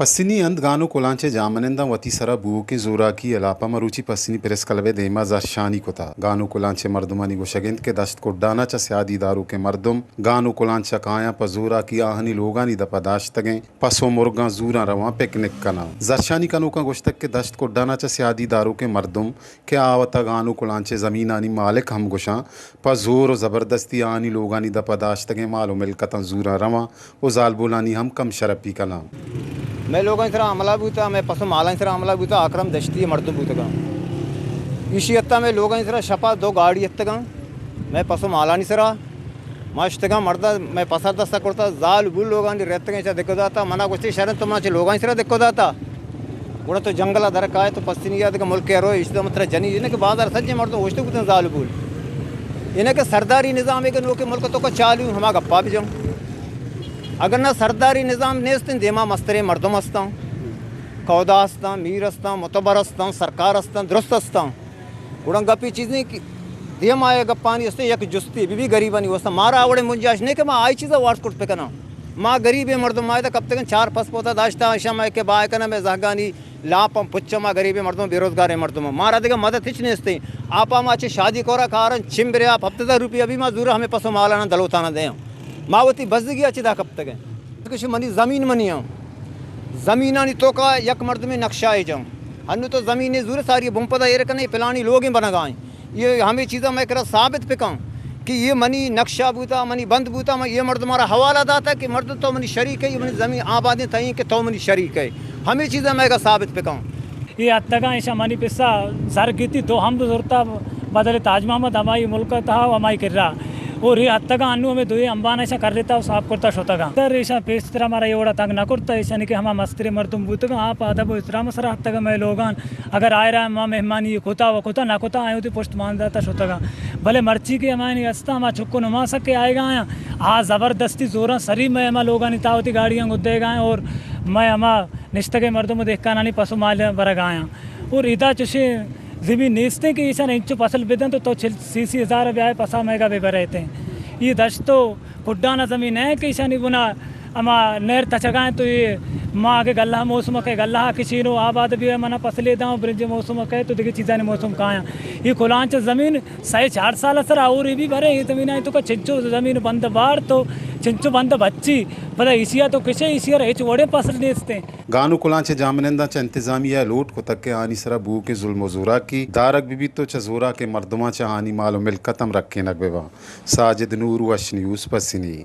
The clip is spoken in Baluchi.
پسنی ہند گان و کلانچ ء جاہمننداں وتی سرا بوؤکیں زوراکی ء ہلاپ ء مروچی پسنی پریس کلب ء دیما زہرشانی کتہ۔ گان و کلانچ ء مردمانی گوشگ انت کہ دشت کڈان ء چہ سیادی داروکیں مردم گان و کلانچ ء کایاں پہ زوراکی آہانی لوگانی دپ ء داشتگیں پس و مرگاں زوراں رواں پکنک کناں۔ زہرشانی کنوکاں گوشتگ کہ دشت کڈان ء چہ سیادی داروکیں مردم کہ آ وتا گان و کلانچ ء زمینانی مالک ہم گوشاں، پہ زور و زبردستی آہانی لوگانی دپ ء داشتگیں مال و ملکتاں زوراں رواں و زالبولانی ہم کم شرپی کناں۔ مئے لوگانی سرا حملہ بوتا، مئے پس و مالانی سرا حملہ بوتا، اکرم دشتی مردم بوتگاں۔ ایشی حتی مئے لوگانی سرا شپا دو گاڑی اتگاں، مئے پس و مالانی سرا۔ ما اشتگاں مردہ مئے پسا دستا کرتا، زال بول لوگانی رہتگیں چا دکو داتا، منا گوشتی شرن تو منا چہ لوگانی سرا دکو داتا۔ گڑا تو جنگل ء در کائے، تو پسنی ء دگہ ملک ء روئے، ایش تو مترا جنی، انہ کہ بازار سجیں مردم اوشتو بوتن زال بول۔ انہ کہ سرداری نظام ء کہ نوکیں ملک تو کا چالو، ہما گپا بجن۔ اگر نہ سرداری نظام نیست، دیما مستریں مردم ہستاں، کودا ہستاں، میر ہستاں، متبر ہستاں، سرکار ہستاں، درست ہستاں۔ گڑا گپی چیزیں کہ دیما اے گپانی است، یک جستی بی بی گریبانی واسطہ، مارا اوڑے منجاش نہیں کہ ما آئی چیزا وارس کرت بکناں۔ ما گریبیں مردم، ما ادا کپتگن چار پس پوتا داشتا، شما کہ بائے کنم زہگانی لاپاں پچ، ما گریبیں مردم، بے روزگاریں مردم، مارا دگہ مدد ہچ نیستیں۔ آپا ما چہ شادی کورا کارن چمبرے آپ ہپت ہزار روپیہ بھی ما زورا ہمیں پسو مالانا دلوتانا دیاں۔ ما وتی بزگی اچ دا کپتگیں۔ کہ منی زمین منی ہاں۔ زمینانی توکا یک مردمے نقشہ ء جاں۔ ہنو تو زمین زور ساری بمپدا ایر کنے پلانی لوگیں بنگائیں۔ یہ ہمیں چیزاں میں کرا ثابت پکاں کہ یہ منی نقشہ بوتا، منی بند بوتا، من یہ مردم مارا حوالہ داتا کہ مردم تو منی شریک ہے، یہ منی زمین آبادیں تئیں کہ تو منی شریک ہے۔ ہمیں چیزاں میں کا ثابت پکاں۔ اے اتگاں، ایشاں منی پسا زر گیتی، دو ہمب زرتا بدل تاج محمد، ہمائی ملک ء تہا و ہمائی کرا۔ اور اے اتگاں انو ہمیں دوئیں ہمباں ایشاں کرتا و صاف کرتا شتگاں۔ در ایشاں پیشترا مارا اے وڑا تنگ نہ کرتا، ایشانی کہ ہما مستریں مردم بوتگاں، آپ ادب و احترام سرا اتگاں مئے لوگان۔ اگر آئرا ما مہمانی کتا و کتا نہ کتا، آئیں وتی پشت مان داتا شتگاں۔ بلے مرچی کہ ہمایانی ہستا، ہما چک و نماسک کہ آئیگا آیاں، آ زبردستی زوراں سری مئے ہما لوگانی تہا وتی گاڑیاں گدیگا آیاں اور مئے ہما نشتگیں مردم و دہکانانی پس و مال برگ آیاں۔ اور ادا چشیں زمین نیستیں کہ ایشان انچو فصل بدن تو، تو چل، سی، سی ہزار بیائے پسا مئیگا بہ برئیتیں۔ یہ دشت و کڈانا زمین ہے کہ ایشانی بنا ہما نہر تچگا ہیں تو یہ ما کہ گلہ موسم کہ گلہ کشینو آباد بھی ہے، منا فصلے داں، برنج موسم کہ تو دیگه چیزانی موسم کایاں۔ یہ کلانچ زمین سئے چار سال سر آوری بھی برے، یہ زمین ہے تو کا چنچو زمین بند بار تو چنچو بند بچی، پدا ایشیا تو کشے، ایشیا ہچ وڑے فصل نیستیں۔ گان و کلانچ ء جاہمننداں چہ انتظامیہ ء لوٹ کتگ کہ آنی سرا بوؤکیں ظلم و زوراکی دارگ بہ بیت و چہ زوراکیں مردماں چہ آنی مال و ملکت ہم رکینگ بہ باں۔ ساجد نور، وش نیوز، پسنی۔